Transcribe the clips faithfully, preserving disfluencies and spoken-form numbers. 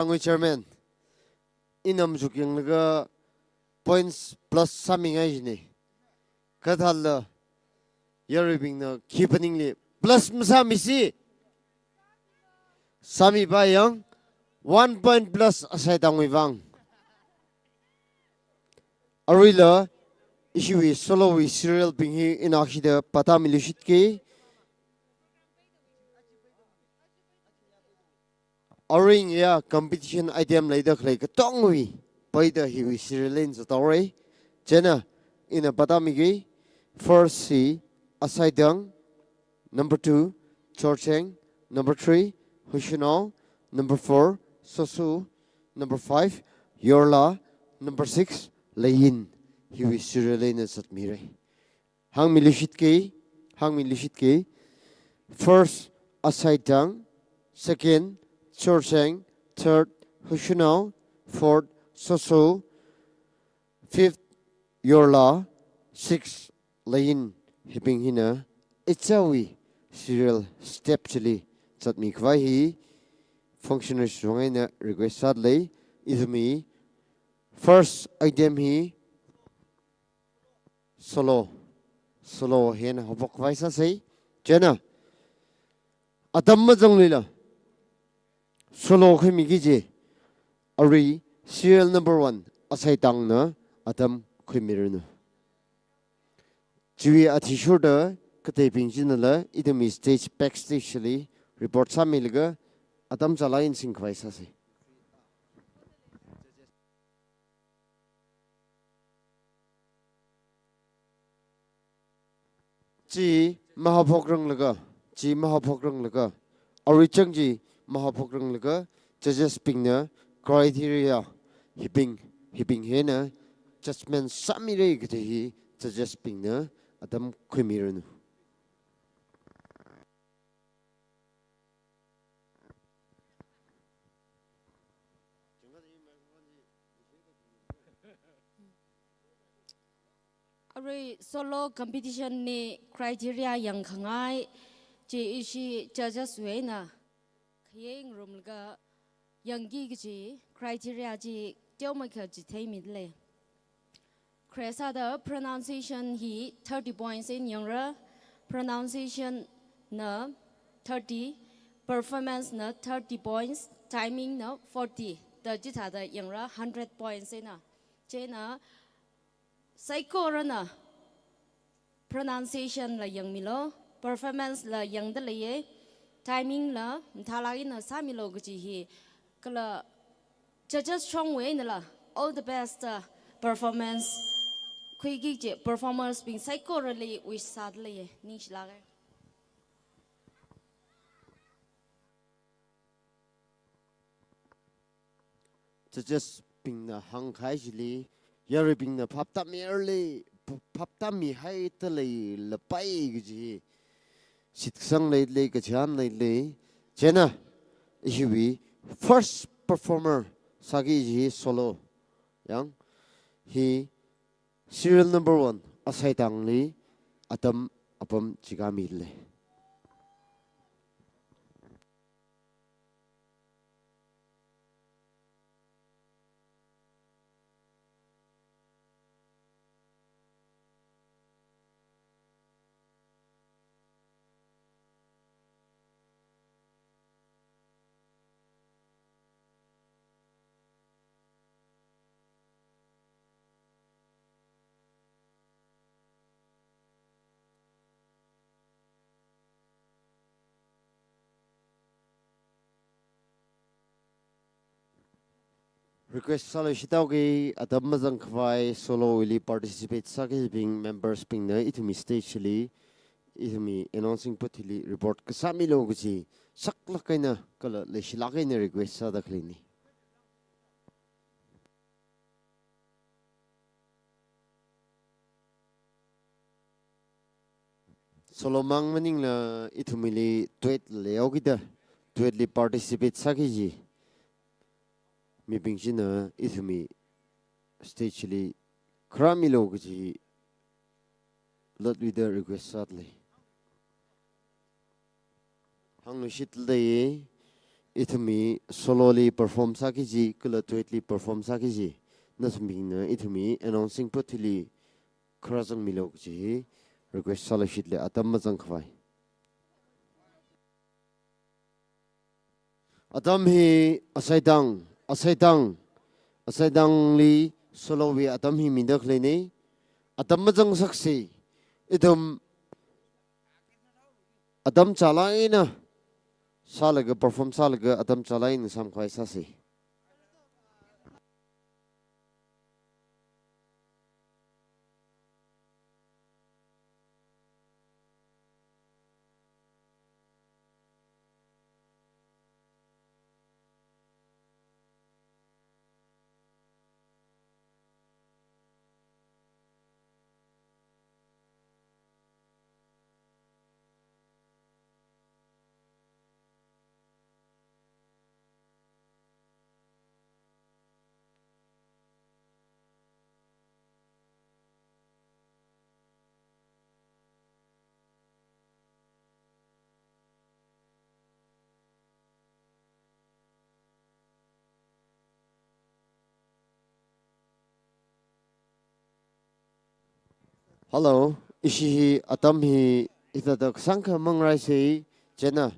Tangui chairman, ina machuk yanglaga points plus sāmingai jina. Kathāla yaruibingna khi phaningli plus masāmisi. Sāmipai yang, one point plus asaitangwui vang. Aruila, ishiwui solo wui serial bing hi ina hida pātāmiluishitki. Arui ngayā competition item leida khalei katongwui paida hiwui serial eina zathaora. Chieina ina pātāmiki, first hi Asaitang, number two, Chorcheng, number three, Huishanao, number four, Soso, number five, Yorla, number six, Leiyin, hiwui serial eina zatmira. Hāngmiluishitki, hāngmiluishitki. First, Asaitang. Second, Chorcheng. Third, Huishanao. Fourth, Soso. Fifth, Yorla. Sixth, Leiyin. Hibing hina ichāwui serial step chili zatmikhavai hi functionaries wui eina request sādalei. Ithumwui first item hi solo. Solo hi eina haophok khavai sāsa. Chieina atam mazangluila solo khuimiki kaji. Arui serial number one Asaitangna atam khuimiranu. Chiwui athishurda kateibing chinala ithumwui stage, backstage li report sāmilaga atam chālāk eina singkhavai sāsa. Chi mahaophokranglaga, chi mahaophokranglaga, arui chang chi mahaophokranglaga, judges bingna criteria hibing, hibing hi eina judgment sāmira kaji hi judges bingna atam khuimiranu. Arui solo competition wui criteria yangkhangai chi ishi judges wui eina khayang ngarumlaga yangki kaji criteria chi teomeikha chitheimidalei. Khare sāda pronunciation hi thirty points eina yangra, pronunciation na thirty, performance na thirty points, timing na forty, da chithāda yangra hundred points eina. Chieina saikorana pronunciation la yangmilu, performance la yangdaleiya, timing la mathālāk eina sāmilu kaji hi, kala judges shongwui einala all the best, uh, performance khuiki kaji performers bing saikorali wish sādalei, ningshilāka. Judges bingna hāngkahai chili, yaruibingna phaptāmirali, phaptāmihaidalei lapai kaji shitkasang leilei, kachihān leilei. Chieina ishiwui first performer sāki kaji solo yang hi serial number one Asaitangli atam apam chikāmidalei. Request sāluishithaoki, atam mazangkhavai solo wuili participate sākahai bing, members bingna ithumwui stage li, ithumwui announcing booth li report kasāmilu kaji saklāk eina kala leishilāk eina request sāda khaleina. Solo mang maningla ithumwuili duet leihaokida, duet li participate sāki kaji mibing china ithumwui stage li kharāmilu kaji lotluida request sādalei. Hāngluishitlei. ithumwui solo li perform sāki kaji, kala duet li perform sāki kaji, nathum bingna ithumwui announcing part hili kharā zangmilu kaji request sālu shit le atam mazang khavai. Atam hi asaitang, asaitang, asaitangli solo wui atam hi mida khaleina. Atam mazang saksi, ithum atam chālāk eina sālaga, perform sālaga atam chālāk eina samkhavai sāsi. Hello, ishi hi atam hi hithāda kasāngkha mangarai sei, chieina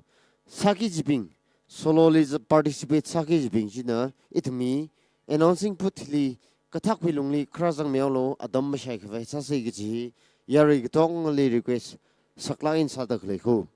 sāki kajibing, solo li za-, participate sāki kajibing china ithumwui announcing part li kathak wui lungli kharā zangmilu, atam mashai khavai sāsi kaji yarui katongali request saklāk eina sāda khalei khu.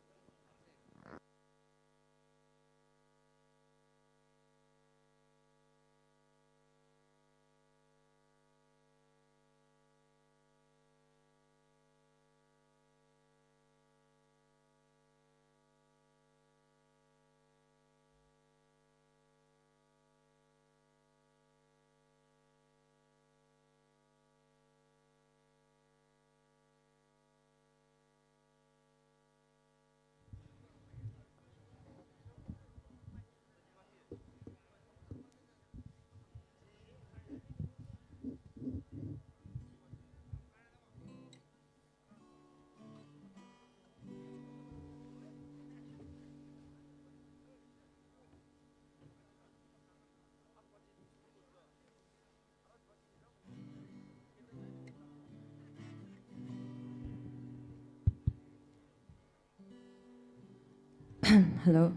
Hello.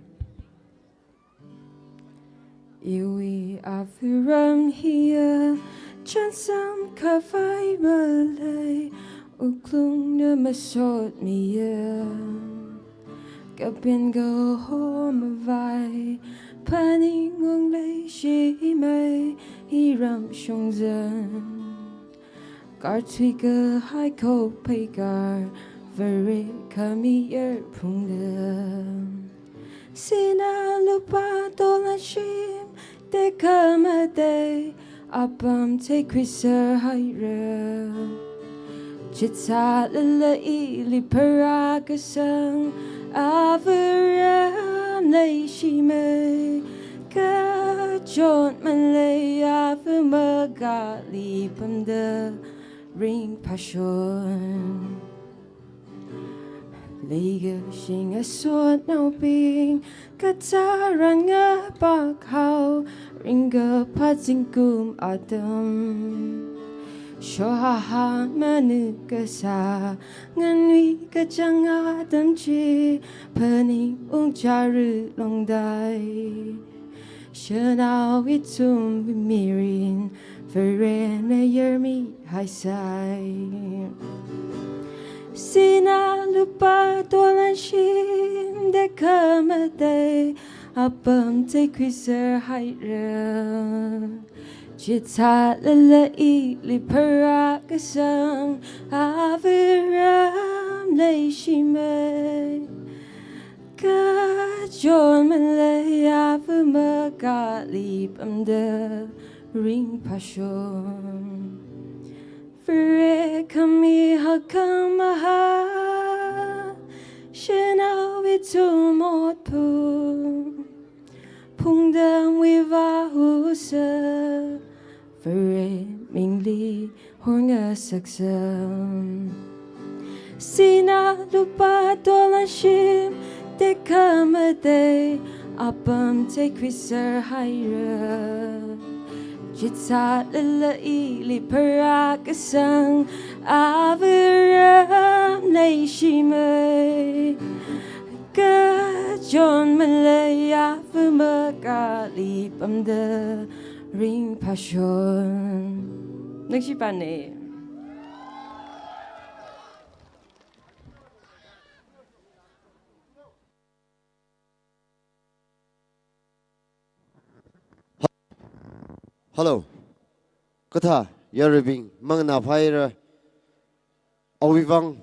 Iwui avāram hiya chānsam khavai malei, wuklungna masotmiya. Kapin kaho mavai, phaningung leishimei, iram shongzan. Karthui kahai khophei kar, Vare khami yarphungda. Sina lupā dolan shim tekhamatei, apam theikhuiser haira. Chithālala ili pharākasang, avāram leishimei, kachot malei avā magāli pamda ringphāshon. Leikashing asotnaobing, katharan ngapak hao, ringkaphā zingkum atam. Shohaha manuk kasā, nganui kachāng atam chi, phaningung chara longdai. Shanao ithumwui mirin, Varena yarmihaisai. Sina lupā dolan shim tekhamatei, apam theikhuiser haira. Chithālala ili pharākasang, avāram leishimei, kachot malei avā magāli pamda ringphāshon. Vare khami hakkhamahā, shanao ithum otphung, phungdamwui vāhusa, Vare mingli horngasaksang. Sina lupā dolan shim tekhamatei, apam theikhuiser haira. Chitsālala ili pharākasang avāram leishimei. Kachon maleiya avā makāli pamda ringphāshon. Ningshipane. Hello. Kathā, yaruibing, manganā phaira. Awui vang,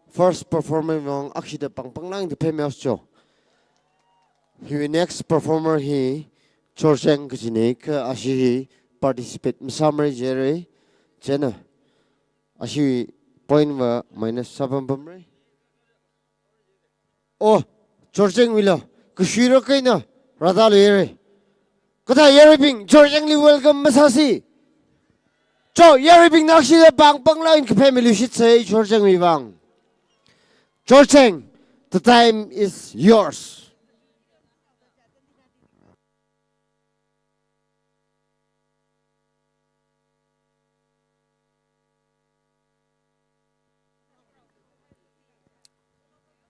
first performer vang, akshida pāng pānglang da phemiaocho. Hiwui next performer hi, Chorcheng kajine, kha ashi hi participate masāmara jire, chieina. Ashi point va minus sāpam pamra. Oh, Chorchengwuila, kashuira kaina, rāda leira. Kathā yaruibing, Chorchengli welcome masāsi. Cho, yaruibing nakshida pāng pānglang kaphemiluishitsei, Chorchengwui vang. Chorcheng, the time is yours.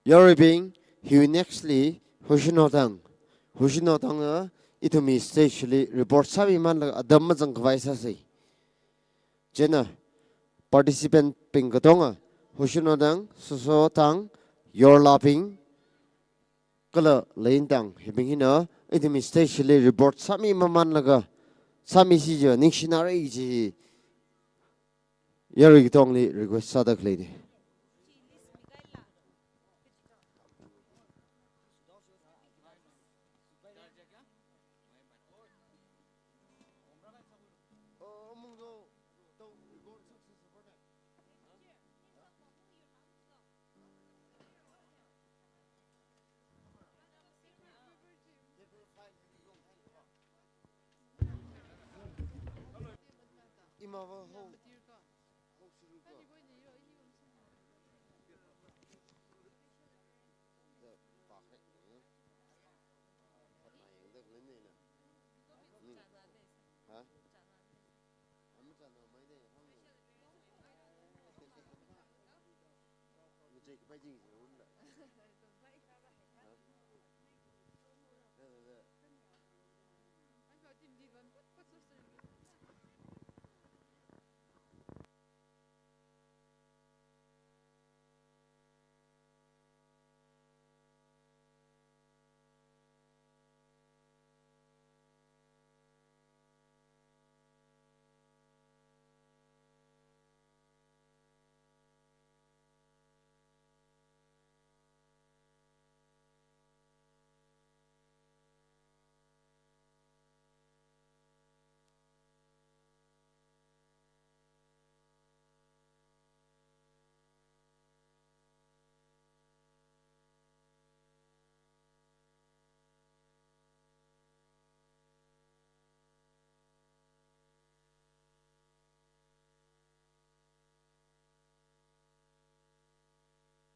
Yaruibing, hiwui nextli, Hoshino Tang. Hoshino Tangna, ithumwui stageli report sāmimanlaga atam mazangkhavai sāsei. Chieina, participant bing katonga, Hoshino Tang, Soso Tang, Yorlabing, kala Leintang, hibing hina, ithumwui stageli report sāmimamanlaga, sāmisi jiakha ningshinara kaji hi, yarui katongli request sāda khaleine.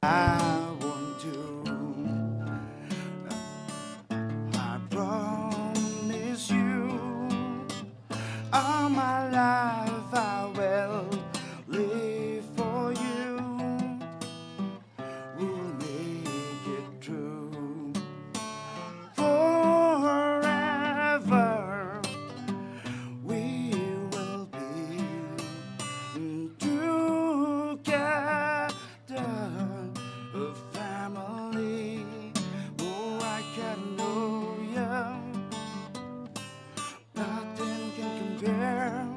I want you. I promise you, all my life I will live for you. We'll make it through forever. We will be together, a family. Oh, I can know you. Nothing can compare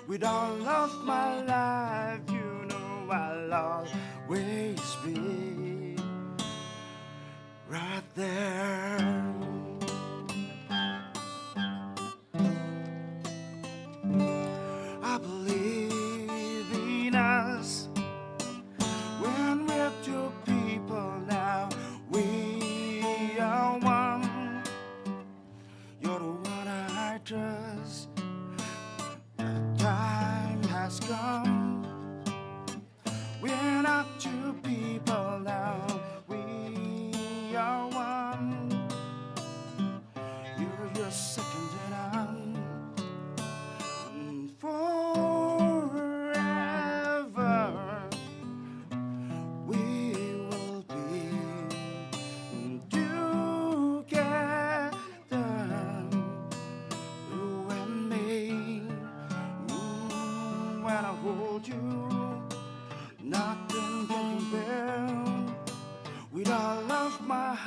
with all of my life. You know I'll always be right there. I believe in us. When we're two people now, we are one. You're the one I trust. The time has come. We're not two people now. We are one.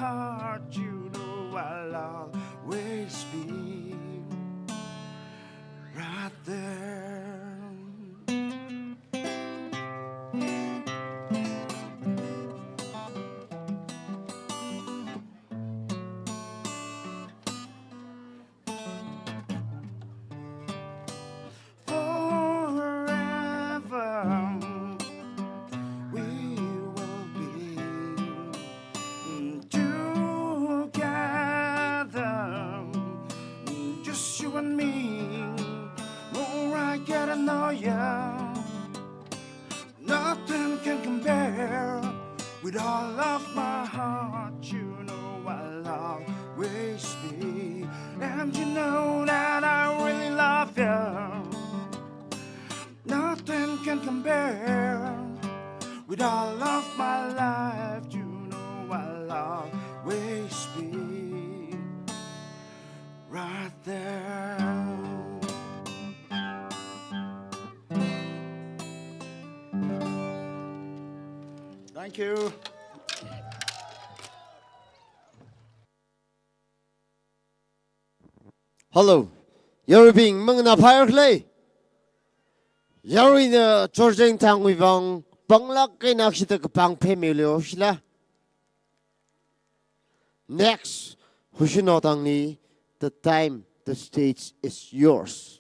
heart, you know I'll always be right there. Forever we will be together, just you and me. More I get to know you, nothing can compare. With all of my heart, you know I'll always be. And you know that I really love you. Nothing can compare. With all of my life, you know I'll always be right there. Thank you. Hello. Yaruibing, mangna phayar khalei. Yaruina Churachandpur thangwui vang panglāk eina kashida kapang phemilu shila. Next, Hoshinaotangli, the time, the stage is yours.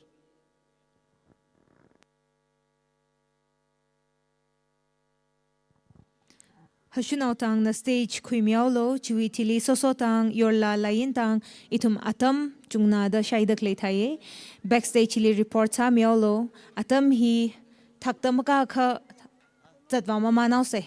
Hoshinaotangna stage khuimihaolu, chiwui thili sosotang, yorla layintang, ithum atam chungnada shaida khalei thāi. Backstage li report sāmihaolu, atam hi thakta makakha zatvā mamān haosa.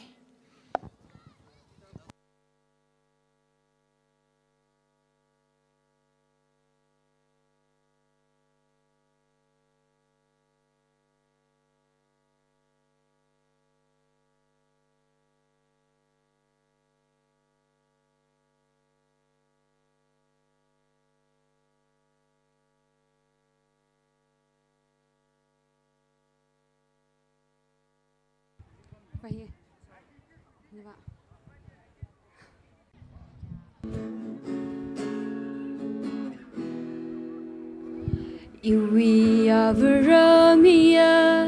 Iwui avāra miya,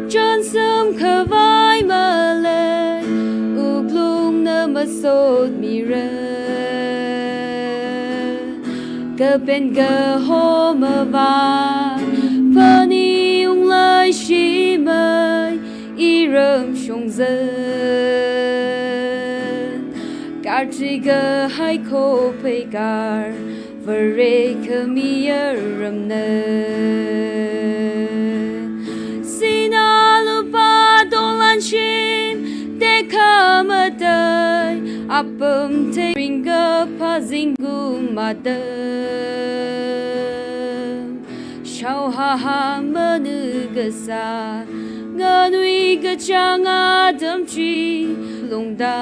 chānsam khavai malei, wuklungna masotmira. Kapen kaho mavā, phaningung leishimei, iram shongzan. Karchi kahai khophei kar, Vare khami yaramna. Sinā lupā dolan shim tekhamatei, apam theikhui kaphā zingkum atam. Shaohaha manā kasā, nganui kachāng atam chi lungda.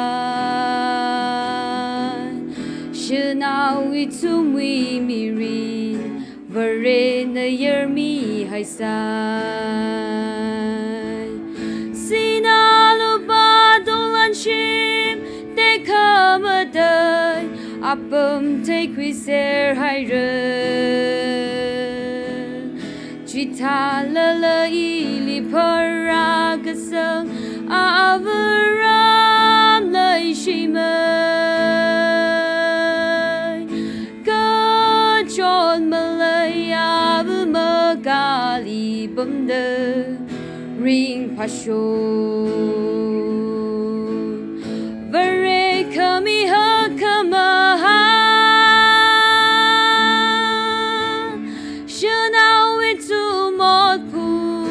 Shanao ithumwui mirin, Varena yarmihaisai. Sinā lupā dolan shim tekhamatei, apam theikhuiser haira. Chithālala ili pharākasang avāram leishimei. Kachon malei ava makali pamda ringphāsho. Vare khami hakkhamahā, shanao ithum otphun,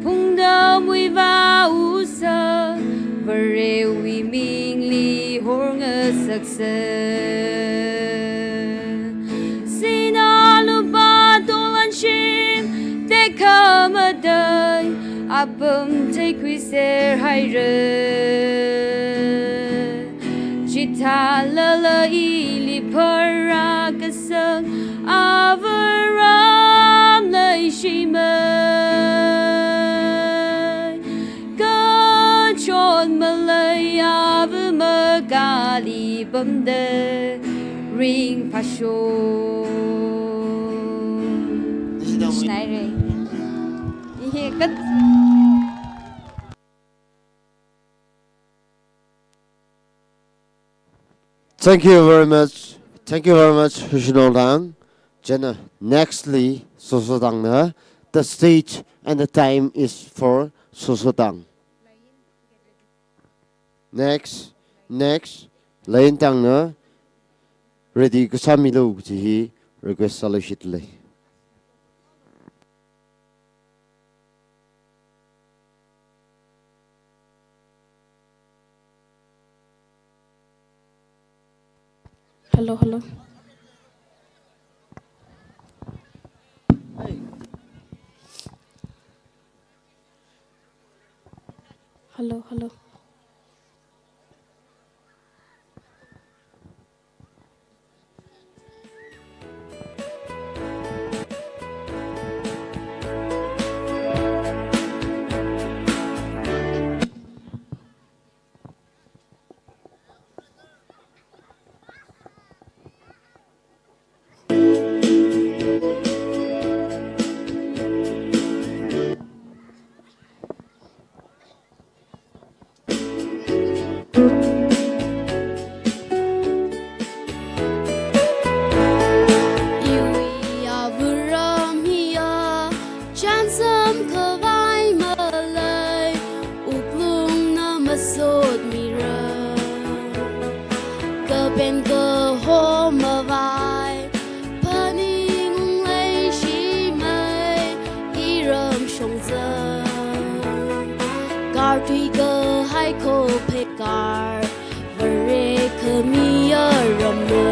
phungdamwui vāusa, Varewui mingli horngasaksa. Sinā lupā dolan shim tekhamatei, apam theikhuiser haira. Chithālala ili pharākasang avāram leishimei. Kachon malei ava maka li pamda ringphāsho. Shinaire. Ihe kat. Thank you very much. Thank you very much, Hushinong Tang. China, nextly, Soso Tangna. The stage and the time is for Soso Tang. Next, next, Lain Tangna. Ready kasāmilu kaji hi request sāluishit lei. Hello, hello. Hello, hello. Iwui avāram hiya, chānsam khavai malei, wuklungna masotmira. Kapen kaho mavai, phaningung leishimei, iram shongza. Kartui kahai khophei kar, Vare khamiya ramna.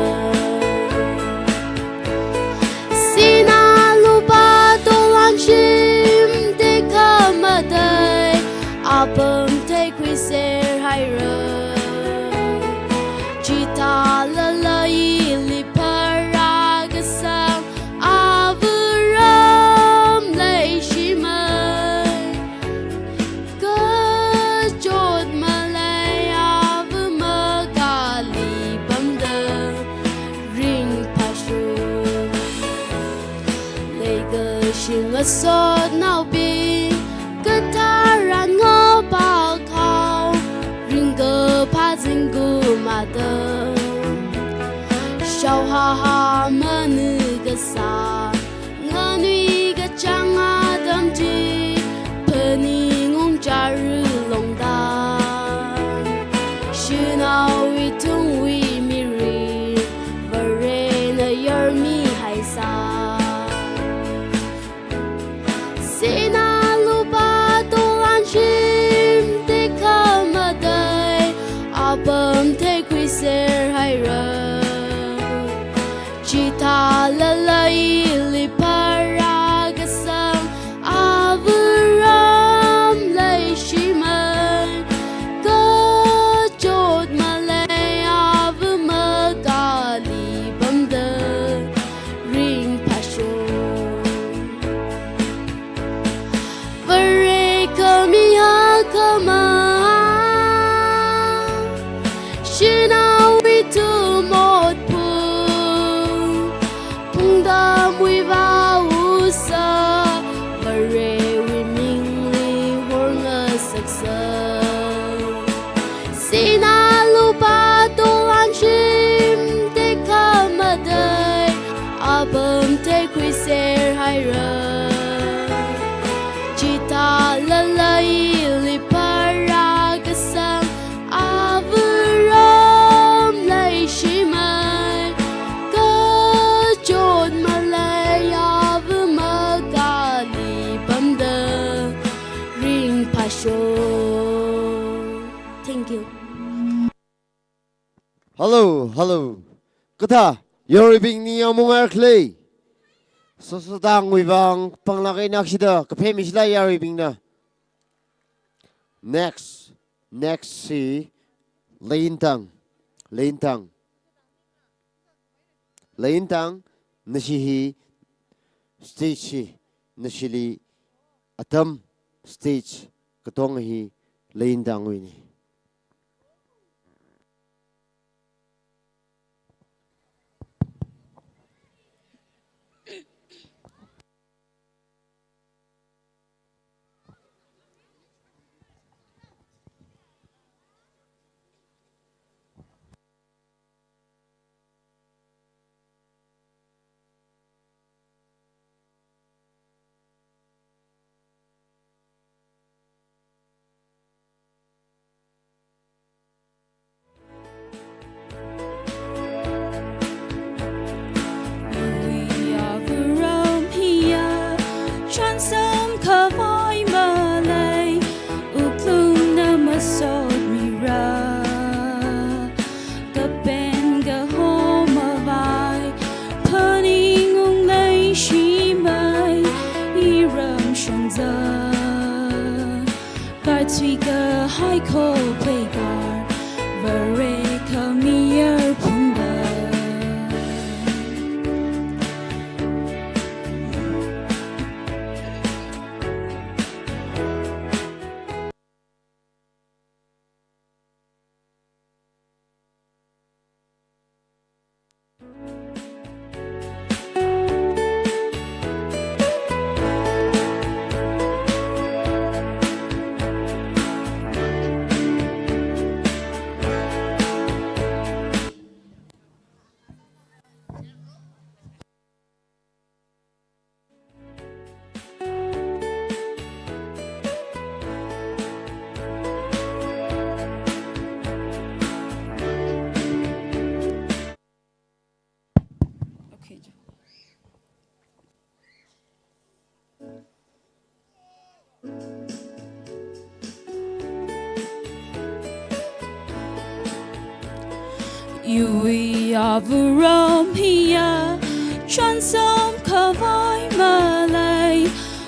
Sinā lupā tolan shim tekha madei, apam theikhuiser haira. Chithālala ili pharākasang avāram leishimei. Kachot malei ava makali pamda ringphāsho. Leikashinga sotnaobing, katharan ngapākhao, ringkaphā zingkum atam. Shaohaha manukasā, nganui kachāng atam chi, phaningung chara longda. Shanaowui tungwui mirin, Varena yarmihaisa. Sinā lupā tolan shim tekha madei, apam theikhuiser haira. Chithālala ili pharākasang avāram leishimei. Kachot malei ava makali pamda ringphāsho. Vare khamiya khamā, shanaowui tumot phung, phungtamwui vāusa, Varewui mingli horngasaksa. Sinā lupā tolan shim tekha madei, apam theikhuiser haira. Chithālala ili pharākasang avāram leishimei. Kachot malei ava makali pamda ringphāsho. Thank you. Hello, hello. Kathā, yaruibing ningyāng mungar khalei. Soso Tangwui vang panglāk eina kashida, kaphemishila yaruibingna. Next, next hi Lain Tang, Lain Tang. Lain Tang, nashi hi stage hi, nashili atam stage katong hi Lain Tangwuina. Tui kahai kho pheikar, Vare khamayar phungda. Okay. Iwui avāram hiya, chānsam khavai malei,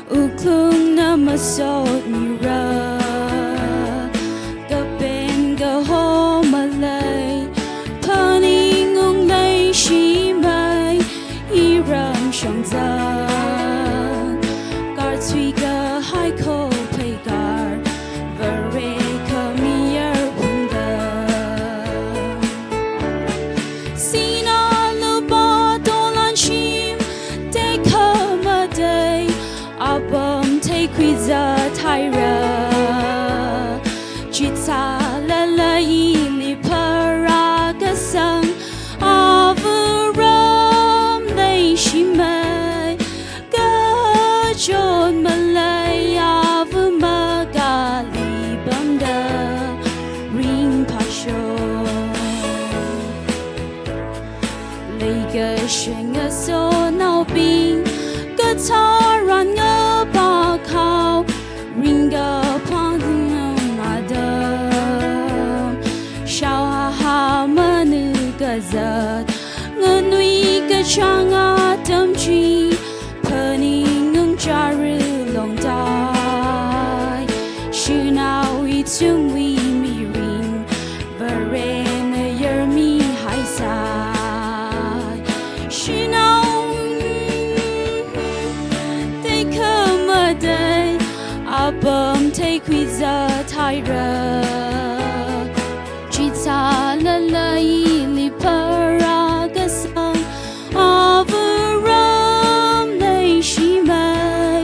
wuklungna masotmira. Kapen kaho malei, phaningung leishimei, iram shongzang. Kartui kahai kho pheikar, Vare khamayar phungda. Sinā lupā dolan shim, tekhamatei, apam theikhuizat haira. Chithālala ili pharākasang, avāram leishimei, kachot malei, avā makali pamda ringphāshok. Leikashing ngasotnaobing, katharan ngapā khao, ringkaphā nganāda. Shaohaha manukazat, nganui kachāng atam chi, phaningung chara longtai. Shanao ithumwui mirin, Varena yarmihaisai. Shanao tekhamatei, apam theikhuizat haira. Chithālala ili pharākasang, avāram leishimei,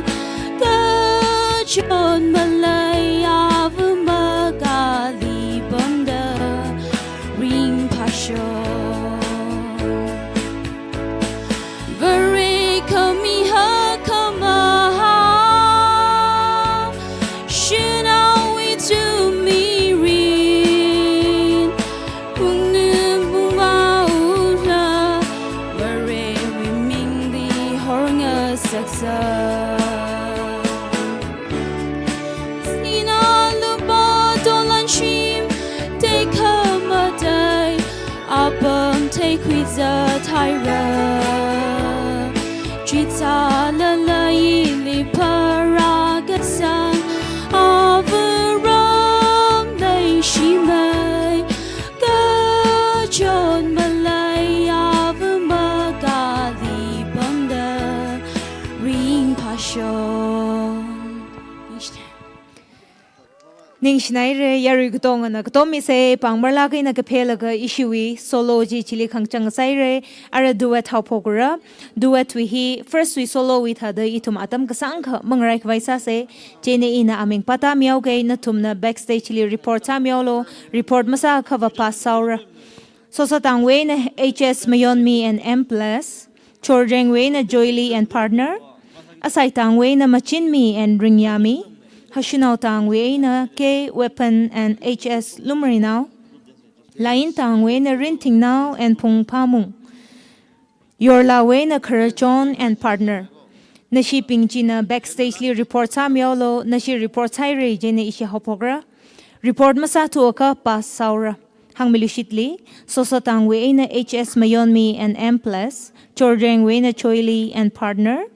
kachot malei, avā makali pamda ringphāshok. Vare khami hakkhamahā, shanao ithum mirin, pungnim pungma ula, Varewui mingli horngasaksa. Sinā lupā dolan shim, tekhamatei, apam theikhuizat haira. Chithālala ili pharākasang, avāram leishimei, kachot malei, avā makali pamda ringphāshok. Ningshinaira, yarui katongana katomisa, pāng marlāk eina kaphelaga ishiwui solo chi chili khangachang sāra, ara duet haophokra. Duet wui hi first wui solo wui thāda ithum atam kasāngkha mangarai khavai sāsa, chieina ina aming pātāmihaoga, nathumna backstage li report sāmihaolu, report masāakhava pass sāhaora. Sosatangwui eina H S Mayonmi and M plus, Chorjengwui eina Joylee and partner, Asaitangwui eina Machinmi and Ringyami, Hashinaotangwui eina K Weapon and H S Lumrinao, Laintangwui eina Rinthingnao and Phungphamung, Yorlawui eina Kharachon and partner. Nashibing china backstage li report sāmihaolu, nashi report sāhaira, chieina ishi haophokra. Report masāthuakha pass sāhaora. Hāngmiluishitli, Sosatangwui eina H S Mayonmi and M plus, Chorjengwui eina Joylee and partner,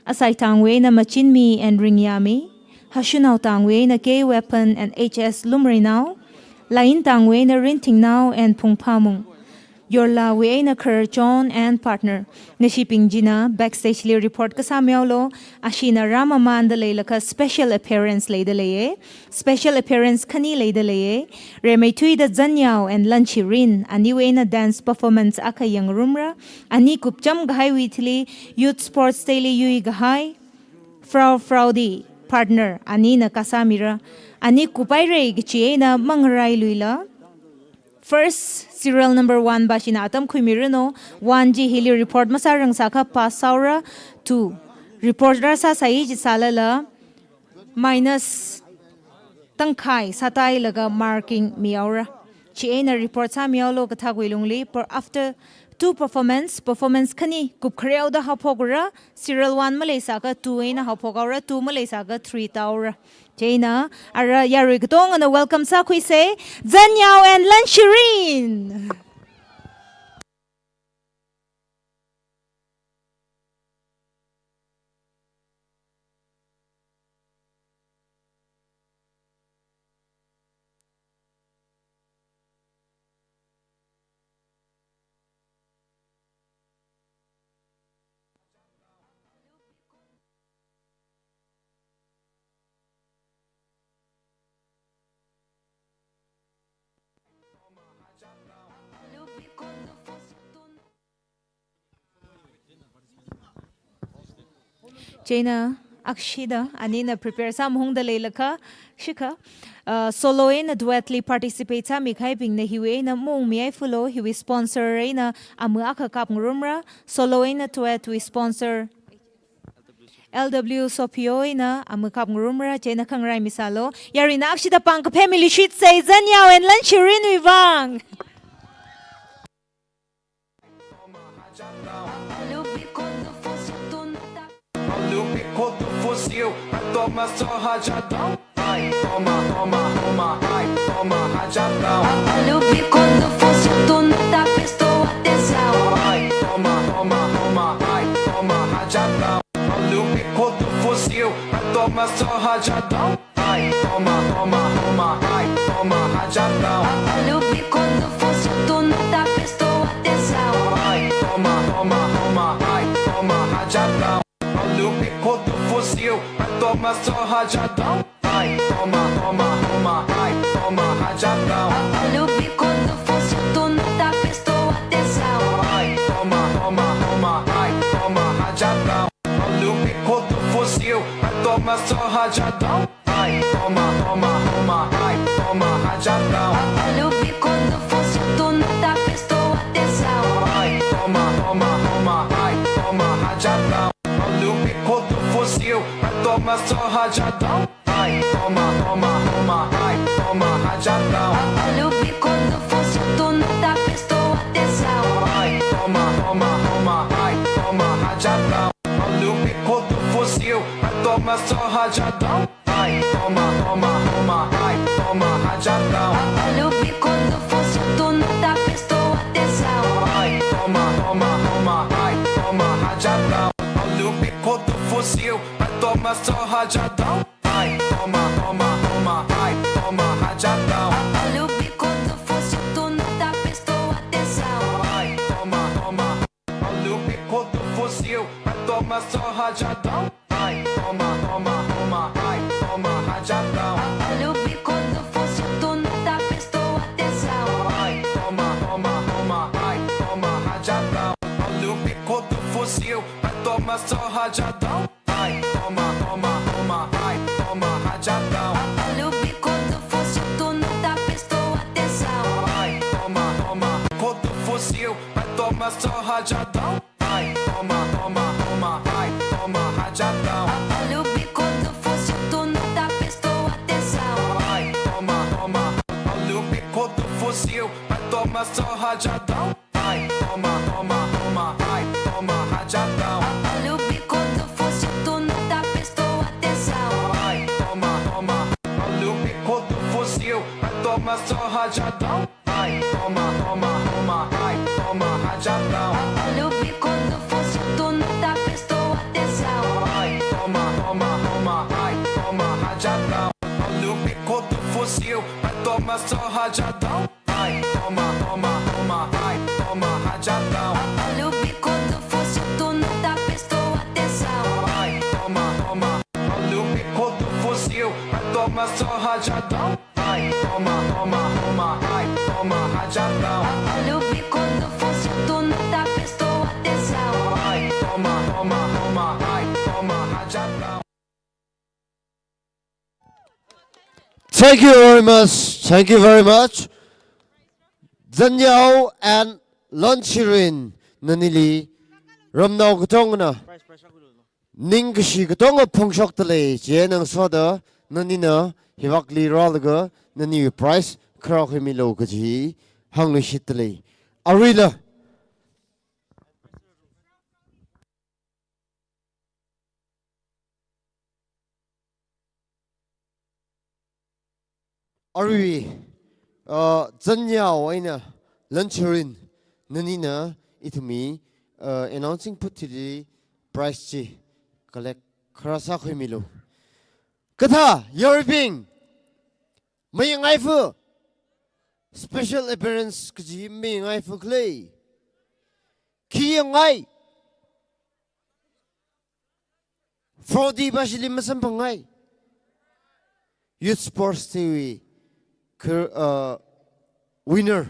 Asaitangwui eina Machinmi and Ringyami, Hashunaotangwui eina K Weapon and H S Lumreinao, Laiyintangwui eina Rintingnao and Phungphamung, Yorlawui eina Kharchon and partner. Nashibing china backstage li report kasā mihaolu, ashina rāmamānda leilakha special appearance leida leiya. Special appearance khani leida leiya. Rimeithuida Zanyao and Lanshirin, aniwui eina dance performance akha yangrumra. Ani kupcham kahaiwui thili Youth Sports Day li yuikahai Frau Fraudi partner anina kasā mira. Ani kuphaira kachi eina mangarailuila. First serial number one bashina atam khuimiranu. One chi hili report masārang sākha pass sāhaora. Two, report rāsāsai jisālala minus tangkhai sātailaga marking mihaora. Chieina report sāmihaolu kathakwui lungli, per-, after two performance, performance khani kupkhareoda haophokra, serial one maleisākha two eina haophokhaora, two maleisākha three tāhaora. Chieina ara yarui katongana welcome sākhuisa, Zanyao and Lanshirin. Chieina akshida anina prepare sāmahungda leilakha, shikha, uh, solo eina duet li participate sāmikahaibingna hiwui eina maungmihaifulu, hiwui sponsor eina ama akha kapngarumra, solo eina duet wui sponsor L W Sopio eina ama kapngarumra, chieina khangrai misālu. Yaruina akshida pāng kaphā miluishitsa, Zanyao and Lanshirinwui vang. Siu, patoma so hajadao. Ai, toma, toma, toma, ai, toma hajadao. Alubi kodu fosu tunu ta presto atenção. Ai, toma, toma, alubi kodu fosiu, patoma so hajadao. Ai, toma, toma, toma, ai, toma hajadao. Alubi kodu fosu tunu ta presto atenção. Ai, toma, toma, toma, ai, toma hajadao. Thank you very much. Thank you very much. Zanyao and Lanchirin, nanili ramnao katongana ningkashi katonga phongshokdalei, chieina ngasoda nanina hivakli rālaga nani prize kharā khuimilu kaji hāngluishitdalei. Aruila. Arui, uh, Zanyao eina Lanchirin, nanina ithumwui, uh, announcing put thili prize chi collect kharā sākhuimilu. Kathā, yaruibing, mayangaifa, special appearance kaji mayangaifa khalei. Khi yangai, Fraudy pa ashili masamphangai. Youth Sports Day wui kar-, uh, winner.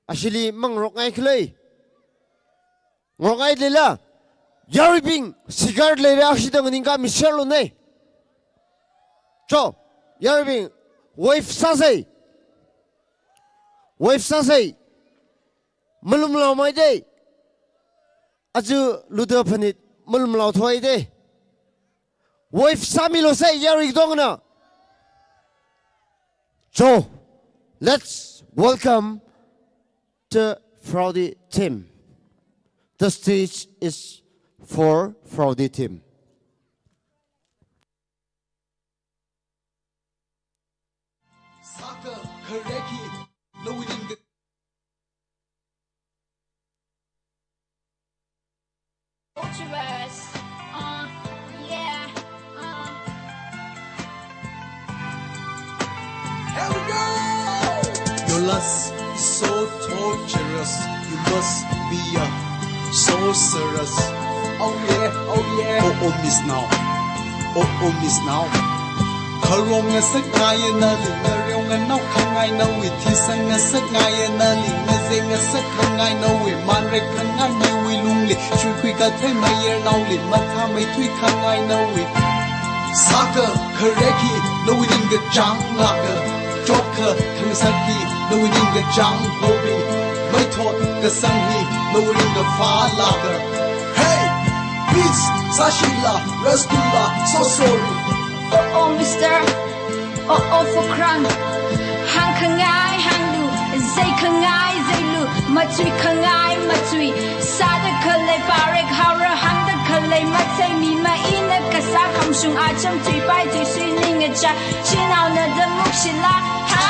Ashili mangarokngai khalei. Ngarokngai leila. Yaruibing, cigar leira ashida nganingkami share luna. Cho, yaruibing, wave sāsei. Wave sāsei. Malumlaomei de. Aja luda phanit malumlao thoi de. Wave sāmilu sei yarui katongana. So, let's welcome the Fraudy team. The stage is for Fraudy team. Saka kareki, no, we didn't get Torturous. Uh, yeah, uh. Here we go! Your lust is so torturous. You must be a sorceress. Oh yeah, oh yeah. Oh, oh, miss now. Oh, oh, miss now. Kharong ngasak ngaiya nali, ngareo nganao khangai nawui, thisang ngasak ngaiya nali, ngazek ngasak khangai nawui, manrek khangai nawui lungli, shuikhui kathei mayar naoli, mathāmeithui khangai nawui. Saka kareki, nawui ningkachāng lāka, chopkha khangasakhi, nawui ningkachāng hobing, maithot kasang hi, nawui ningkaphā lāka. Hey, please, sāshila, rasgula, so sorry. Oh, oh, mister. Oh, oh, for crown. Hāngkhangai, hānglu. Zeikhangai, zeilu. Machuikhangai, machui. Sāda khalei parek haora, hāngda khalei mathei mi ma ina kasā khamshung acham tui pai tui sui ning acha. Chinaona da mukshila. Ha,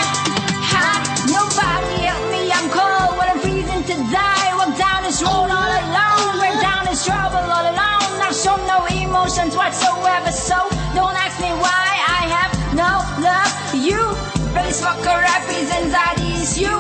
ha. Nobody help me, I'm cold. What a reason to die. Walk down this road all alone. Went down this trouble all alone. Now show no emotions whatsoever. So don't ask me why I have no love. You, race fucker, rap is anxiety is you.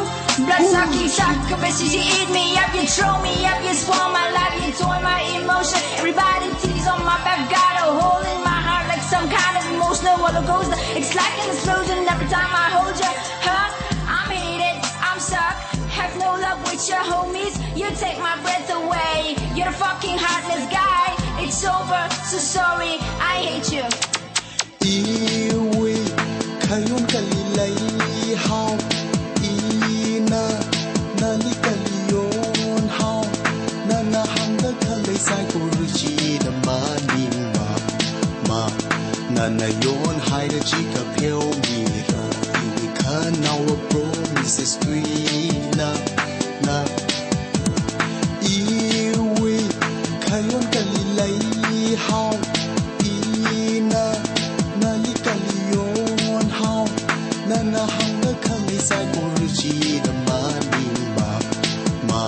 Blood sucking, suck, bitches, you eat me up, you throw me up, you spoil my life, you toy my emotion. Everybody tease on my back, got a hole in my heart like some kind of emotional roller coaster. It's like an explosion every time I hold you. Huh? I'm hated, I'm suck, have no love with your homies. You take my breath away. You're a fucking heartless guy. It's over, so sorry, I hate you. Iwui khayon kali leihao, ina nali kali yonhao, nana hāngda khalei saikora chi da maningma, ma, nana yonhaira chi kapheomira, iwui khanaowa promises tuina, na. Iwui khayon kali leihao, ina nali kali yonhao, nana hāngda khalei saikora chi da maningma, ma,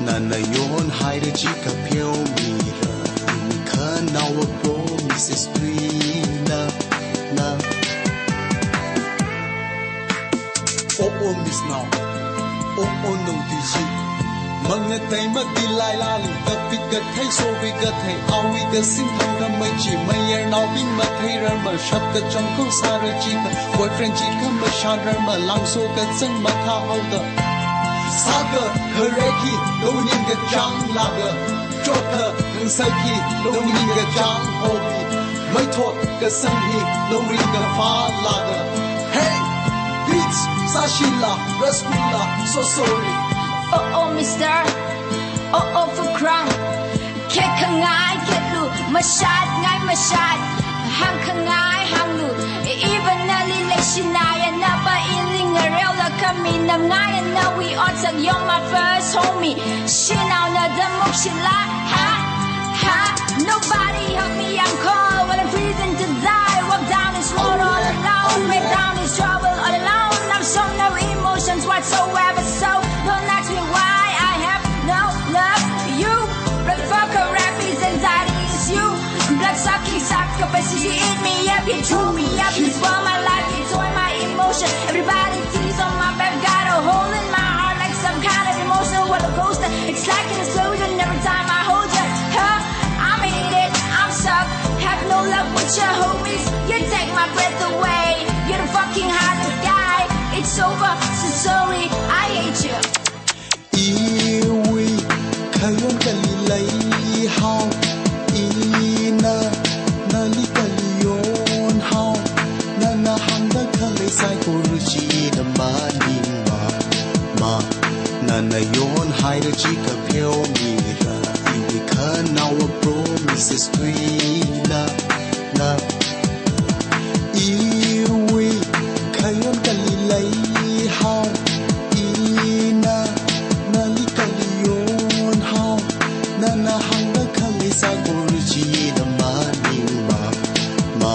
nana yonhaira chi kapheomira, iwui khanaowa promises tuina, na. Miss Nao. Oh, oh, no, D J. Mangatei mati lailali, kapit kathei, sobi kathei, awi kasing thang kamai chi, mayarnaobing mathei rarma, shap kachangkho sāra chikha, boyfriend chikha mashan rarma, langso kachang mathā haoda. Sākha, khareki, loning kachang laga, chokha, kangsaki, loning kachang hobi, maithot kasang hi, loring kaphā laga. Hey, beats, sashila, rasgulla, so sorry. Oh, oh, mister. Oh, oh, for crown. Kekhangai, ketlu, mashat, ngai mashat. Hangkhangai, hanglu. Even nali leishinai, anapa iling, arel la kami, namngai, and now we all tag, you're my first homie. Shinao na damuk shila, ha, ha. Nobody help me, I'm cold, well, I'm freezing to die. Walk down this road all alone, break down this trouble all alone. I'm so no emotions whatsoever, so don't ask me why I have no love. You, blood fucker, rap is anxiety, it's you. Blood sucking, suck capacity, eat me up, you chew me up, you spoil my life, you toy my emotion. Everybody tease on my back, got a hole in my heart like some kind of emotional roller coaster. It's like an explosion every time I hold you. Huh? I'm in it, I'm stuck, have no luck with your homies. You take my breath away, you're the fucking hottest guy. It's over, so sorry, I hate you. Iwui khayon kali leihao, ina nali kali yonhao, nana hāngda khalei saikora chi ina maningma, ma, nana yonhaira chikha pheomira, iwui khanaowa promises tuina, na. Iwui khayon kali leihao, ina nali kali yonhao, nana hāngda khalei saikora chi ina maningma, ma,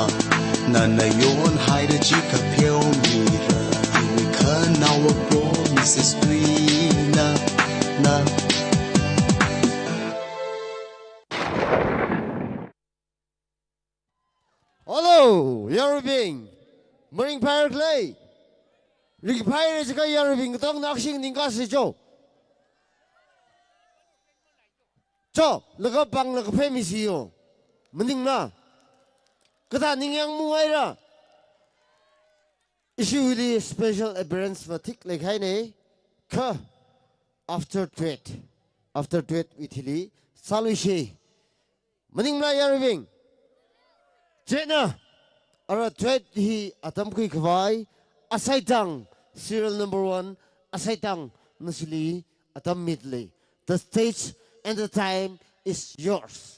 nana yonhaira chikha pheomira, iwui khanaowa promises tuina, na. Hello, yaruibing. Maringphai khala? Ringphai jiakha yaruibing katongna akhashing ningkasi cho. Cho, laga pānglaga phāmisi yo. Maningla. Kathā ningyāng mungaira. Ishiwuili special appearance va thik leikahaina. Kha after duet. After duet wui thili sāluisei. Maningla yaruibing. Chieina, ara duet hi atam khuikhavai, Asaitang, serial number one, Asaitang, nashili atam mida lei. The stage and the time is yours.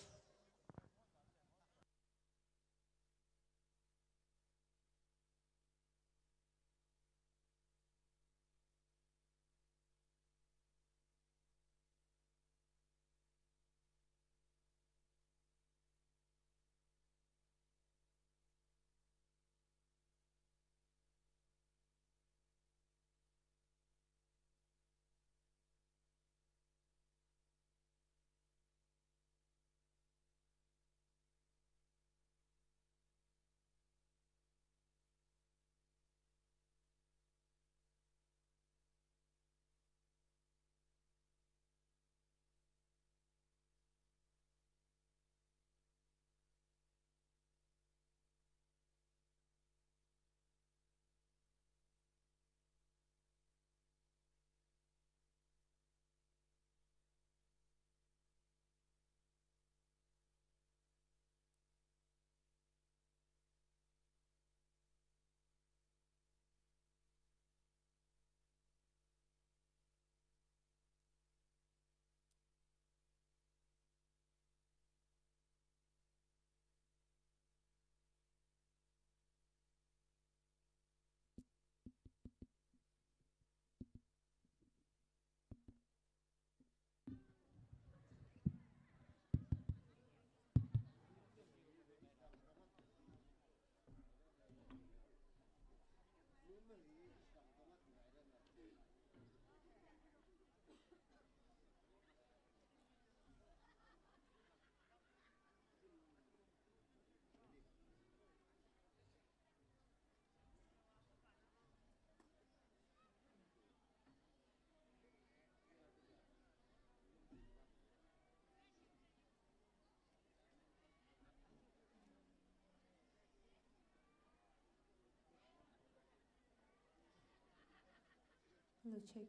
Check.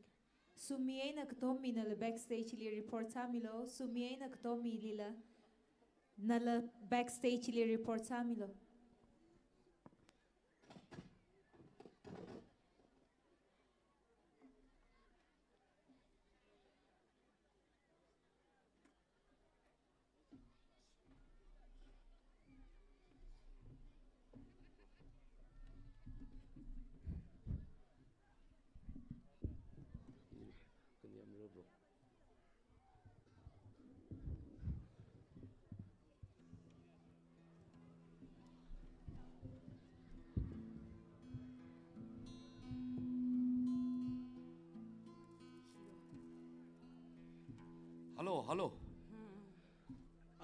Sumi eina Katomi nala backstage li report sāmilu. Sumi eina Katomi lila nala backstage li report sāmilu. Hello, hello.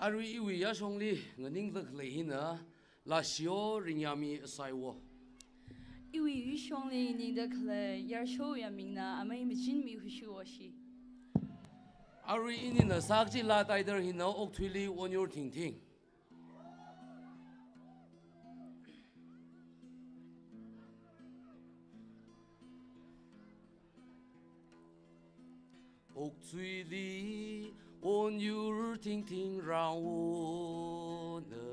Arui iwui yāshongli nganingda khalei hina Lashiyo Ringyami Asaiwo. Iwui yāshongli ningda khalei Yarshowui mingna Amei Machinmi Hushuwo shi. Arui inina sākachila title hina Okthuili Wonyur Thingthing. Okthuili wonyur thingthing rāwona,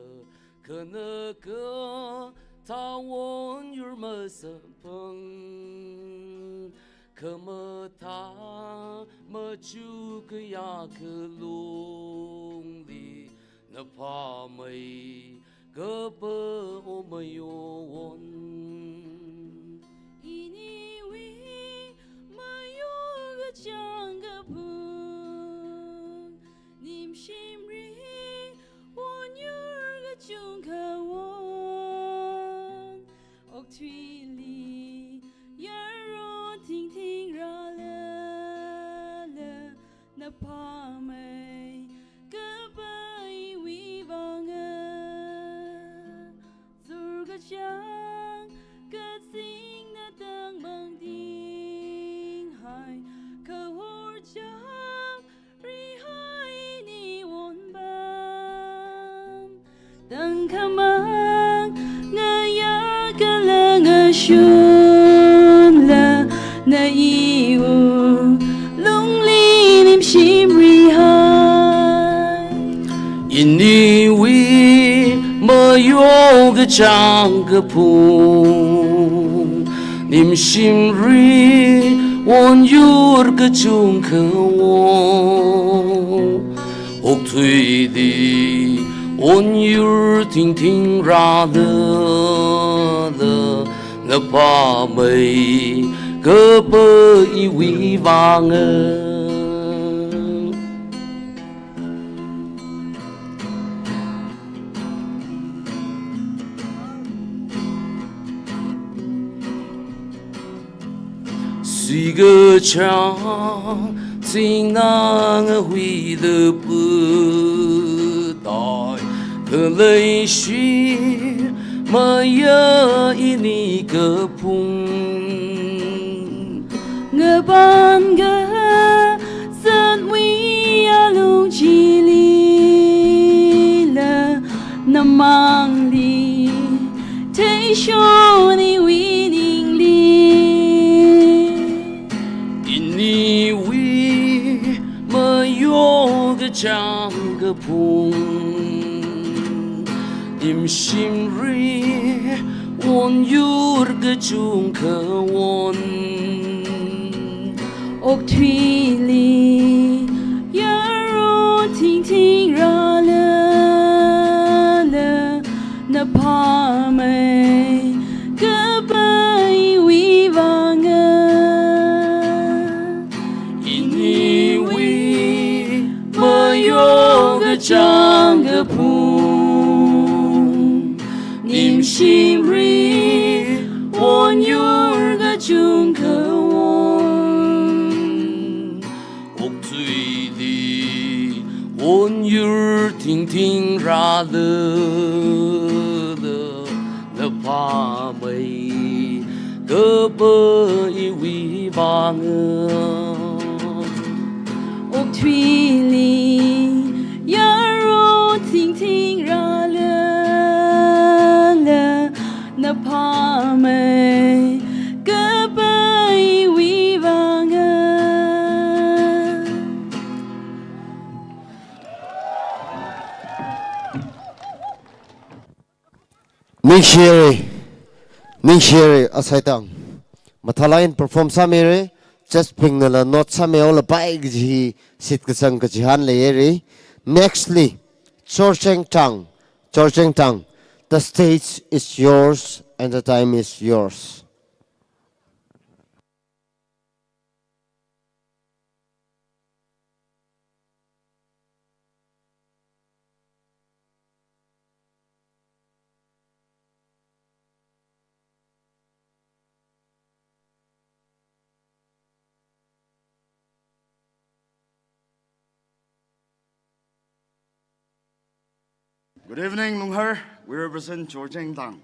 khanaka thā wonyur masamphang, khamathā machukkayā khalungli, naphāmeikapa omayo won. Iniwui mayo kachāng kaphung, nimshimli wonyur kachungkha won. Okthuili yaron thingthing rālala, naphāmeikapa iwui vānga. Zurkachāng kazingna tangmang tinghai, kahor cham rihai ni wonpam. Tangkhamang ngayā kala ngashunla, na iwui lungli nimshim rihai. Iniwui mayo kachāng kaphung, nimshimli wonyur kachungkha won. Okthuili wonyur thingthing rālala, naphāmeikapa iwui vānga. Suikachāng singna ngahuida putai, khaleishi maya ini kaphung. Ngapān kazatwui alung chilila, namangli theishon iwui ningli. Iniwui mayo kachāng kaphung, nimshimli wonyur kachungkha won. Okthuili yaron thingthing rālala, naphāmeikapa iwui vānga. Iniwui mayo kachāng kaphung, nimshimli wonyur kachungkha won. Okthuili wonyur thingthing rālala, naphāmeikapa iwui vānga. Okthuili yaron thingthing rālala, naphāmeikapa iwui vānga. Ningshiri, ningshiri, asaitang. Mathālāk eina perform sāmiri, judge bingna la note sāmihaolapai kaji hi shitkasang kachihān leiri. Nextly, Chorcheng Tang, Chorcheng Tang, the stage is yours and the time is yours. Good evening, Lunghar. We represent Chorcheng Tang.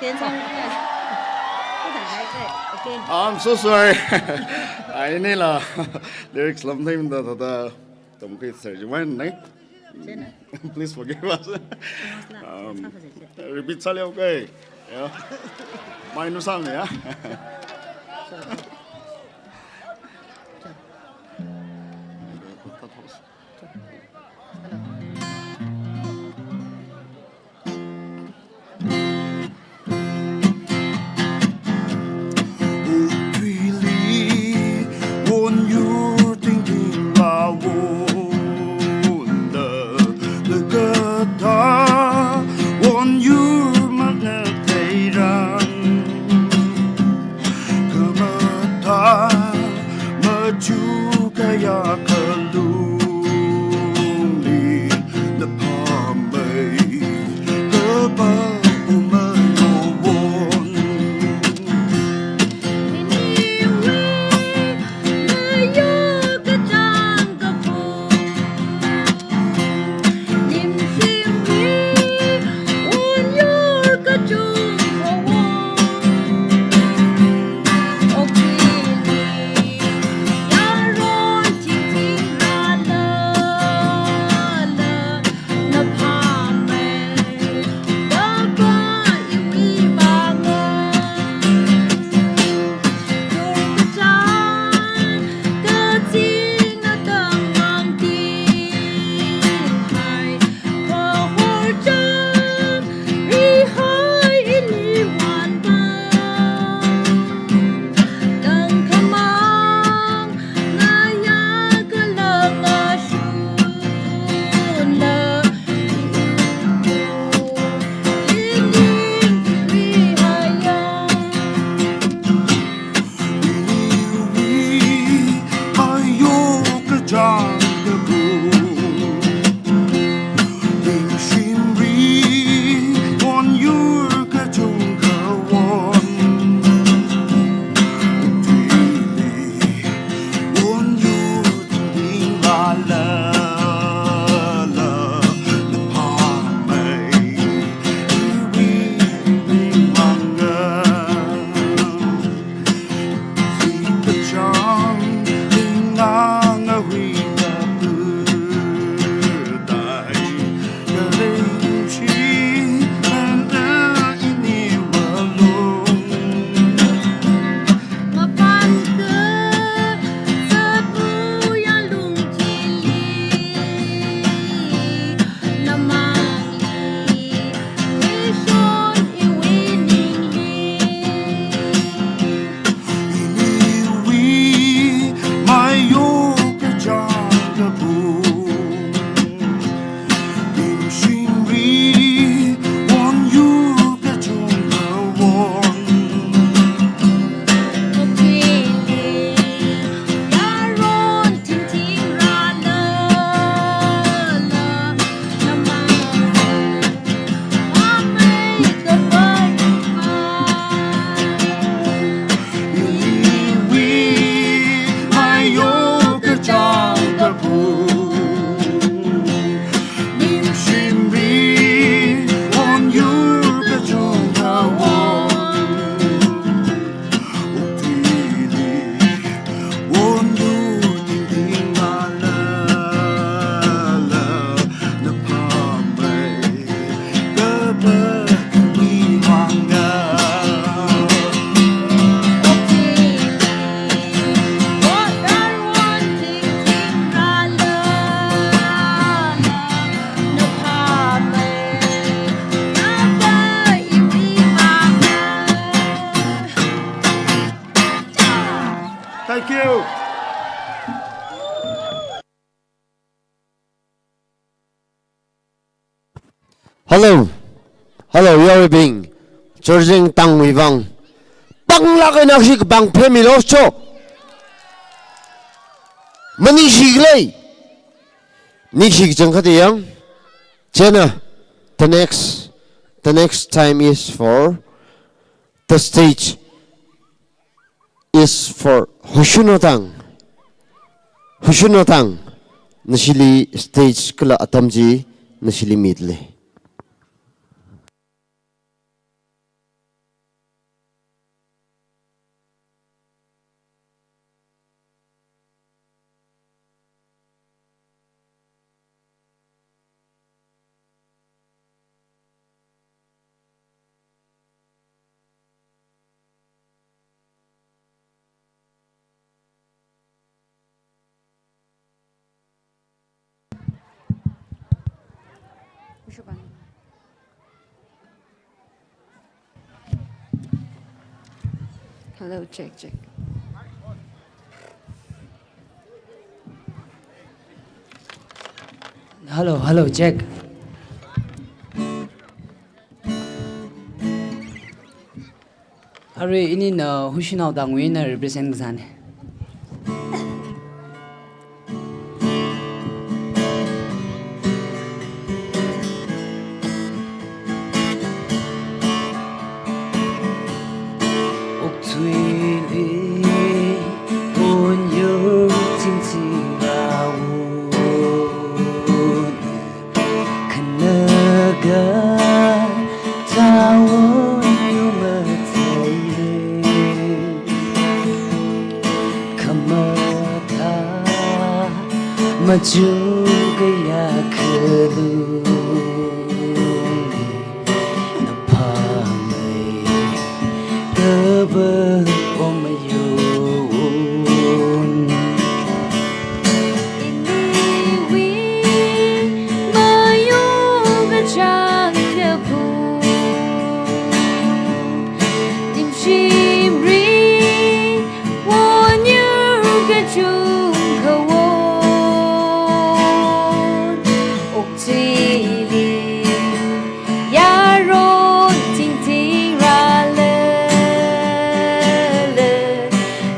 Again, sir. Again. I'm so sorry. Ainila lyrics lam time da da da. Tamkhui sir, you mind, nae? Jena. Please forgive us. Um, repeat sāli, okay? Yeah. Mai nusang, yeah? Hello. Hello, yaruibing. Chorzang tangwui vang. Panglāk eina khi kapang phemilu cho. Maningshilei. Ningshi kachangkhat yang. Chieina, the next, the next time is for the stage is for Hoshun Otang. Hoshun Otang, nashili stage kala atam chi nashili mitlei. Hello, check, check. Hello, hello, check. Arui inina Hushinao Tangwui eina represent kasāna. Okathuili onyur tingting rawun. Khanaga tawon yu matheile. Khamatha machukaya khalung. Naphamei kaba ong mayun. Iniwui mayung kachang kapung. Nimshimli onyur kachungkha won. Okathuili yaron tingting rālala,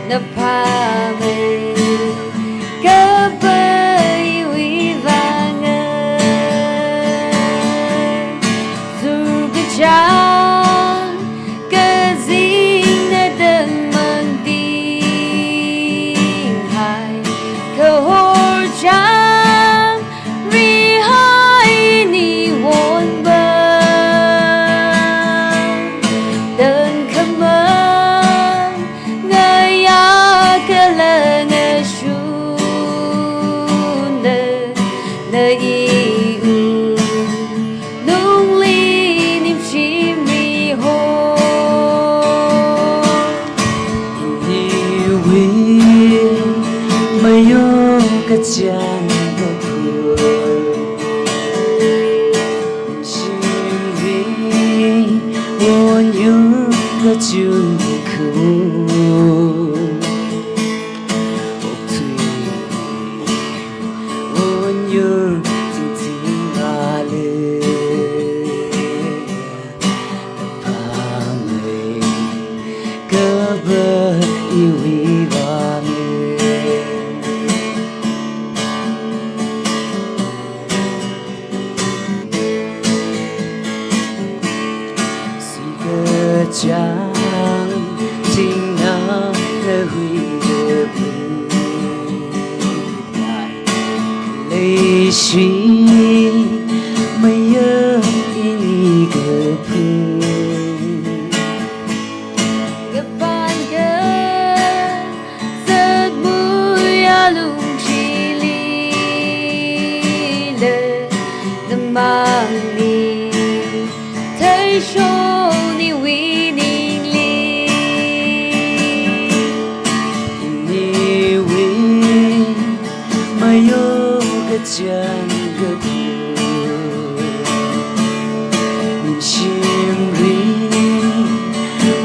naphamei kaba iwui vang. Zur kachang kazingna tangmang tinghai, kahor chang rihai ini wonba. Tangkhamang ngayā kala ngashunna, na iwui lungli nimshimli hon. Iniwui mayung kachang kapung. Shimli onyur kachungkha won. Okathuili onyur tingting rālala, naphamei kaba iwui vang. Singkachang chingna nahui kapung. Leishi mayang ini kapung. Kapangkazat muiya lungchilila, namangli theishon iwui ningli. Iniwui mayung kachang kapung. Shimli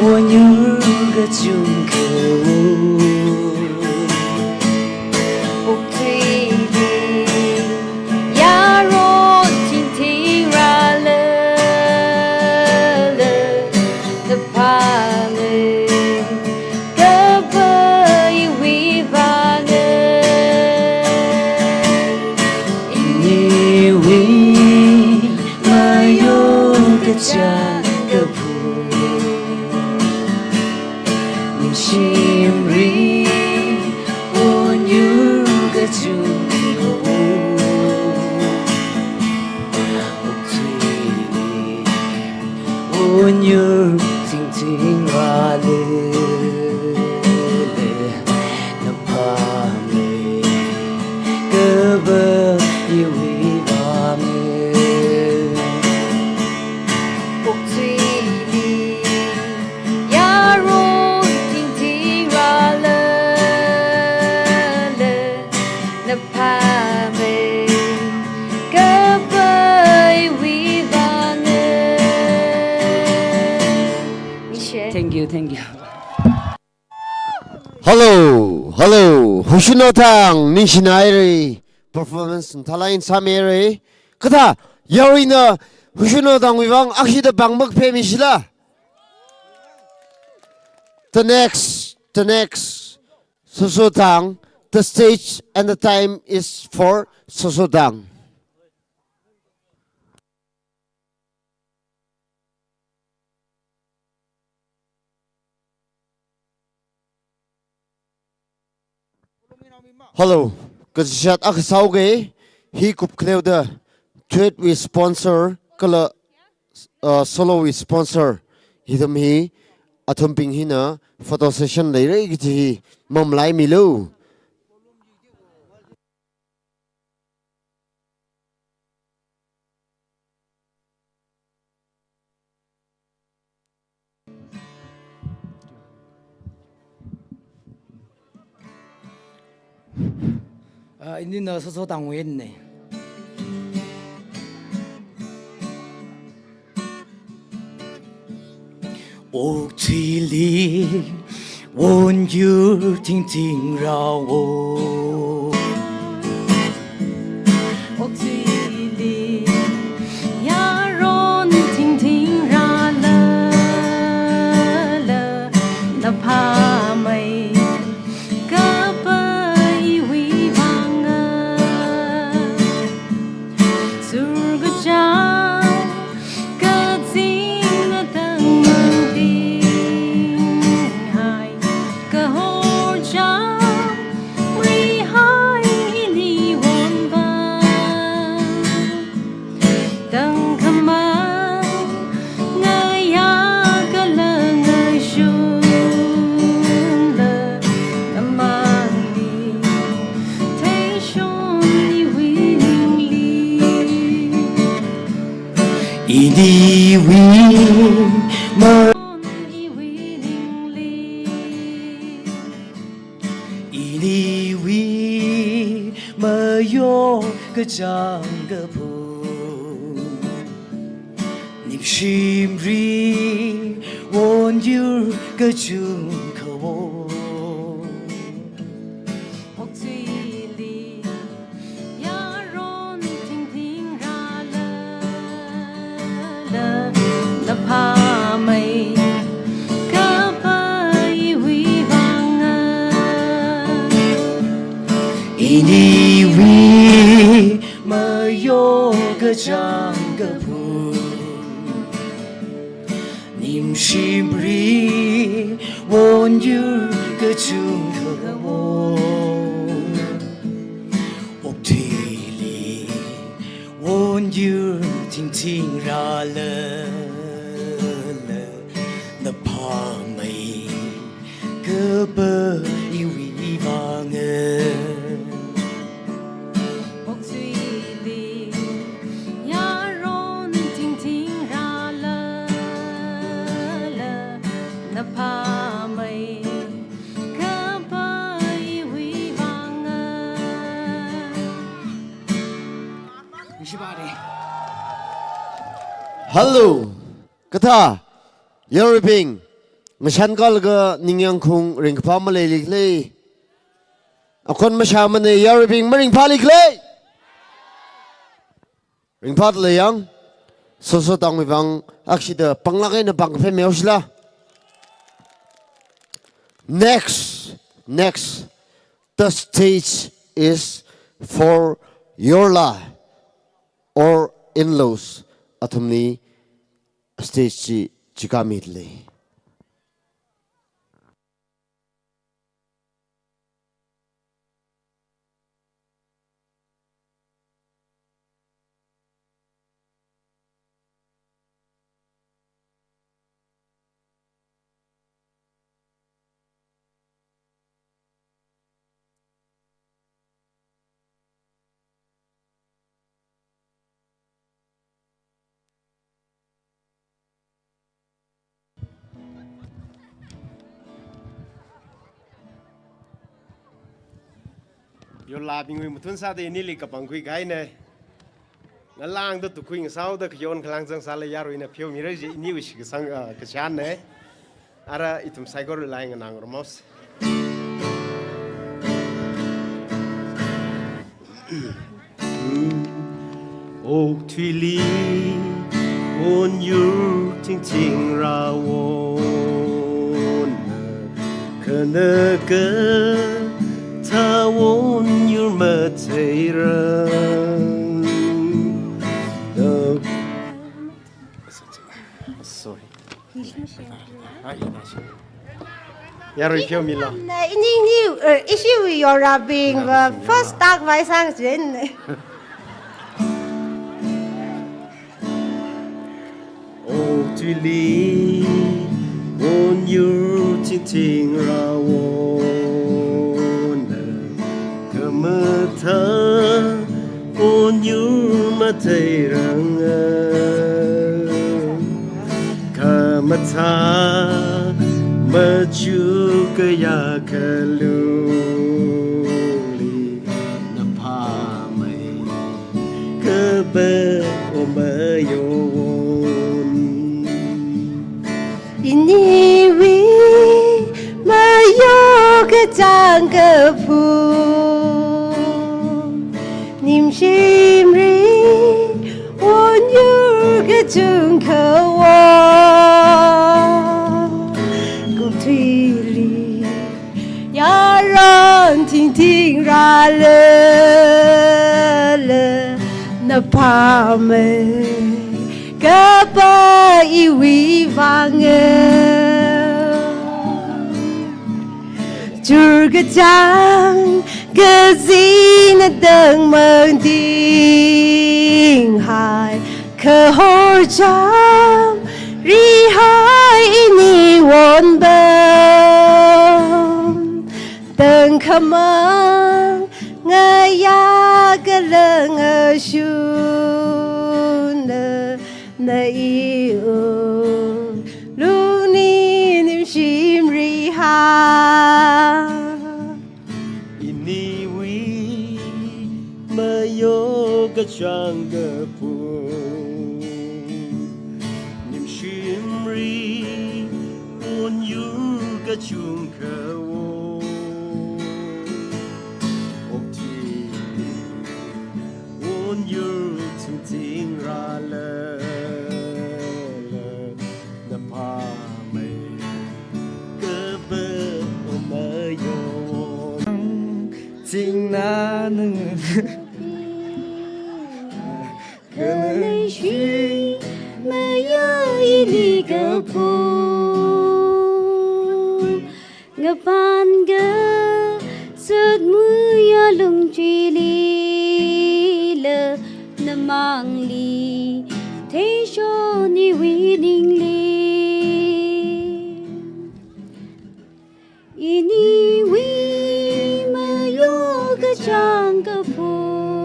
onyur kachungkha won. Okathuili yaron tingting rālala, chāngkaphu, ningshimli wonyur kachung kawo, okathuili wonyur tingting rāle, na pamei, kapa iwui vang e. Okathuili yaron tingting rāle, na pamei, kapa iwui vang e. Ningshi. Thank you, thank you. Hello, hello. Huishino Thang, ningshina haira. Performance mathālāk eina sāmi haira. Kathā, yaruina Huishino Thangwui vang akshida pāng makaphemi shila. The next, the next, Soso Thang, the stage and the time is for Soso Thang. Hello, kazat akha sāuge, hi kupkhaleoda, duet wui sponsor, kala, uh, solo wui sponsor, hithum hi, athumbing hina, photo session leira kaji hi, mamalaimilu. Ah, inina Soso Thangwuina. Okathuili wonyur tingting rāwo. Okathuili yaron tingting rāle, na pamei, kapa iwui vang e. Surkachāng kazing atang mangtinghai, kahor chāng rihai ili wonpa. Tangkhamang ngayā kala ngashunla, namangli theishon iwui ningli. Iniwui ma- Iwui ningli. Iniwui mayo kachāngkaphu, ningshimli wonyur kachungkha wo. Okathuili yaron tingting rāle, na pamei, kapa iwui vang e. Iniwui mayo kachāngkaphu, ningshimli wonyur kachungkha wo. Okathuili wonyur tingting rāle, na pamei, kapa iwui vang e. Okathuili yaron tingting rāle, na pamei, kapa iwui vang e. Hello. Kathā, yaruibing, ngashan kalaga ningyāng khaung ringkaphā maleili khala? Akhon mashāmana yaruibing, maringphāli khala? Ringphāda lei yang, Soso Thangwui vang akshida pānglāk eina pāngkaphemihaoshila. Next, next, the stage is for Yorla or in-laws. Athumli stage chi chikāmida lei. Yorlābingwui mathun sāda inili kapangkhui kahaina. Ngalāngda tukkhui ngasāhaoda khayon khalāng zangsālala yaruina pheomira kaji iniwui shitkasang, ah, kashānna. Ara ithum saikorawui lairik nganāngarumhaosa. Okthuili onyur thingthing rāwona, khanaka thā onyur matheirang. Sorry. Yarui pheomilo. Ini, ini, eh, ishi yorabing, eh, first tak vai sang jin. Okthuili onyur thingthing rāwona, khamathā onyur matheiranga. Khamathā machukaya khalungli naphāmei kaba omayawon. Iniwui mayo kachāng kaphung, nimshimli onyur kachungkha wo. Kumthuili yaron thingthing rālala, naphāmei kaba iwui vanga. Churkachāng kazina tangmang tinghai, kahor cham rihai ini wonbam, tangkhamang ngayā kala ngashunna, na iwui lungli nimshim riha. Iniwui mayo kachāng kaphung, nimshimli onyur kachungkha wo. Okathuili onyur thingthing rālala, naphāmei kaba omayawon. Chingna nang. Khanei shim maya ili kaphung, ngapān kazat muiya lungchili la, namangli theishon iwui ningli. Iniwui mayo kachāng kaphung,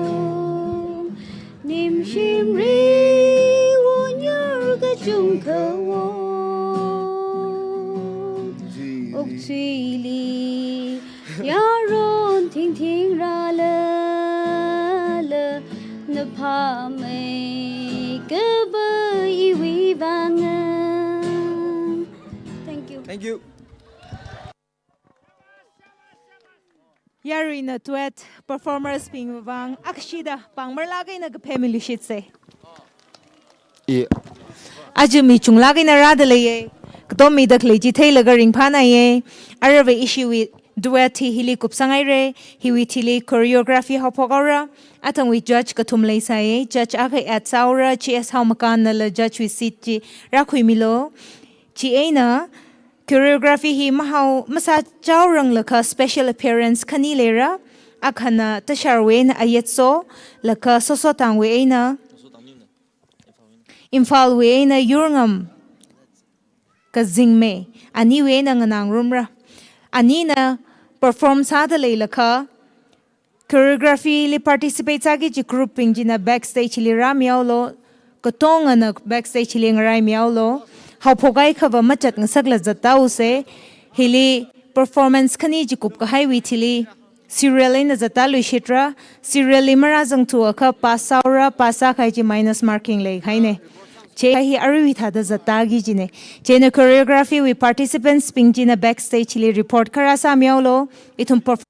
nimshimli onyur kachungkha wo. Okathuili yaron thingthing rālala, naphāmei kaba iwui vanga. Thank you. Thank you. Yaruina duet performers bing vang akshida pāng marlāk eina kaphā miluishitsa. I. Aja mi chunglāk eina rāda leiya. Katom mida khalei chi theilaga ringphānāya. Aruiva ishiwui Duet hi hili kupsanghaira, hiwui thili choreography haophok haora, athangwui judge kathum leisai, judge akha add sāhaora, G S Haomakanna la judge wui seat chi rākhuimilu. Chieina choreography hi mahao masāchaoranglakha special appearance khani leira, akhana Tasharwui eina Ayetso, laga Sosotangwui eina, Imphalwui eina Yurngam Kazingmei, aniwui eina Nganangrumra. Anina perform sāda leilakha, choreography li participate sāki kaji group bing china backstage li rāmihaolu, katongana backstage li ngarāimihaolu, haophok haiakhava machat ngasakla zathaosa, hili performance khani chi kupkahaiwui thili, serial eina zathaluishitra, serial li marāzangthuakha pass sāhaora, pass sākahai chi minus marking leikahaina. Chi hi aruihon thāda zattaki kajina. Chieina choreography wui participants bing china backstage li report kharā sāmihaolu, ithum perf-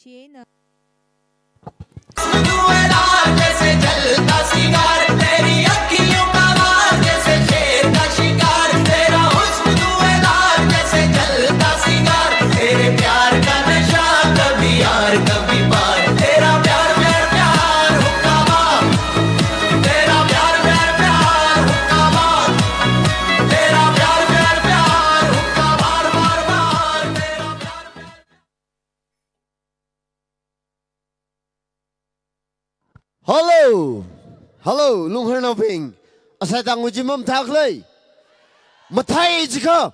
Chieina. Hello. Hello, Lungharnaobing. Asaitang uji mamathākhala. Mathāi jiakha,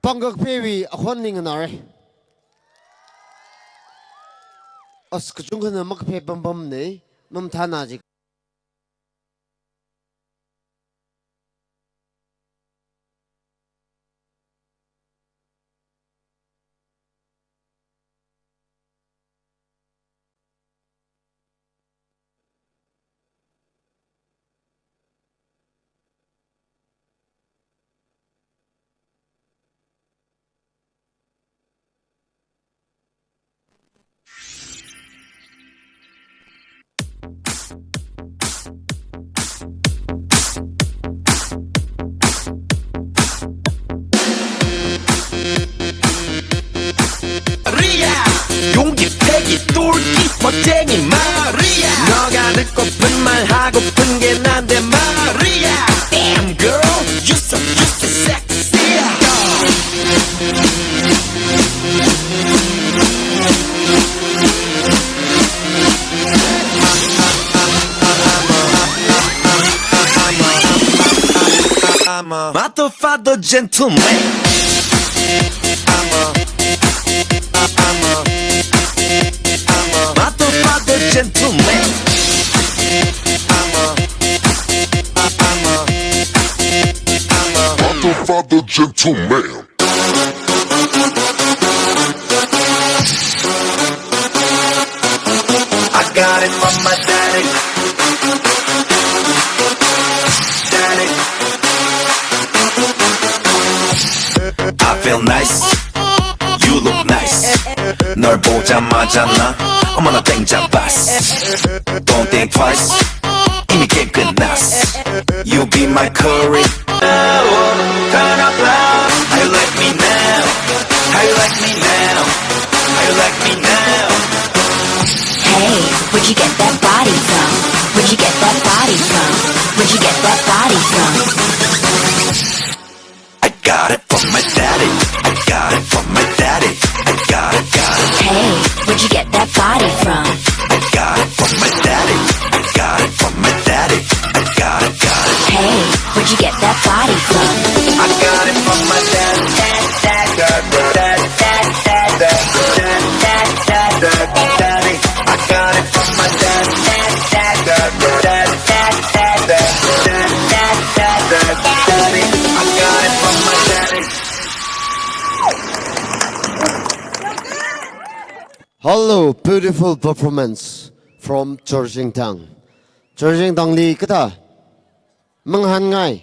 pangkakphewui akhon ning nganāra. As kachungkhana makaphei pampamna, mamathāna jiakha. Maria, yongki pheki turki, 멋쟁이 Maria. 너가 듣고픈 말 하고픈 게 난데 Maria. Damn girl, you so, you so sexy. I'm a motherfucker gentleman. I'm a, I'm a, I'm a motherfucker gentleman. I'm a, I'm a, I'm a motherfucker gentleman. I got it from my daddy. Daddy. I feel nice. You look nice. 널 보자마자 나 어머나 땡잡았어. Don't think twice. 이미 게임 끝났어. You be my curry. Turn up loud. How you like me now? How you like me now? How you like me now? Hey, where'd you get that body from? Where'd you get that body from? Where'd you get that body from? I got it from my daddy. I got it from my daddy. I got it, got it. Hey, where'd you get that body from? I got it from my daddy. I got it from my daddy. I got it, got it. Hey, where'd you get that body from? I got it from my daddy. Dad, dad, dad, dad, dad, dad, daddy. I got it from my daddy. Dad, dad, dad, dad, dad, daddy. I got it from my daddy. Hello, beautiful performance from Chorzing town. Chorzing town li kathā mangahānngai,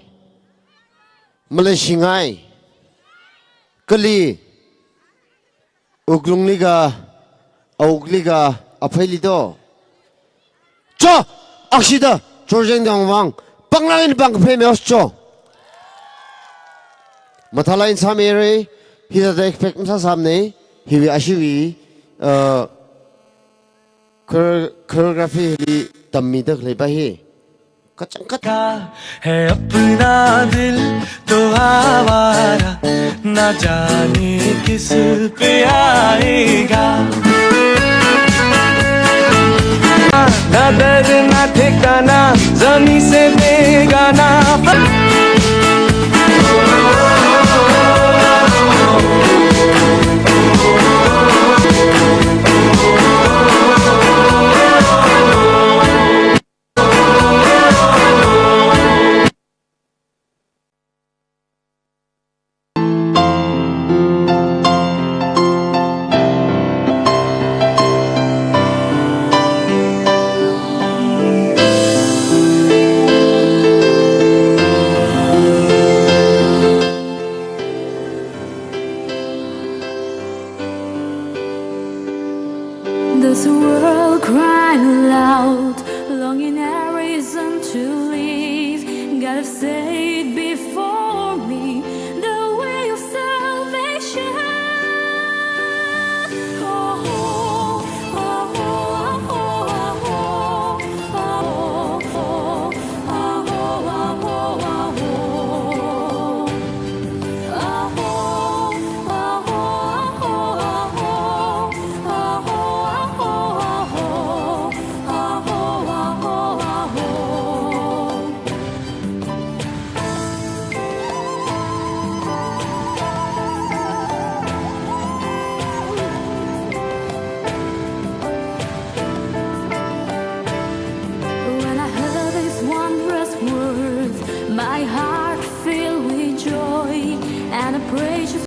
maleishingai, kali wuklungli ka, awukli ka, apheili do. Cho, akshida, Chorzing town vang Panglāk eina pangkaphā mei oscho. Mathālāk eina sāmira, hithāda expect masāsāmana, hiwui ashiwui, uh, chore-, choreography hili tammida khaleipa hi. Kachangkhat. है अपना दिल तो आवारा, ना जाने किस पे आएगा। ना दर ना ठिकाना, जमीन से बेगाना। Does the world cry aloud, longing a reason to live? God have said before me the way of salvation. Oh, oh, oh, oh, oh, oh, oh, oh, oh. When I heard these wondrous words, my heart filled with joy and a precious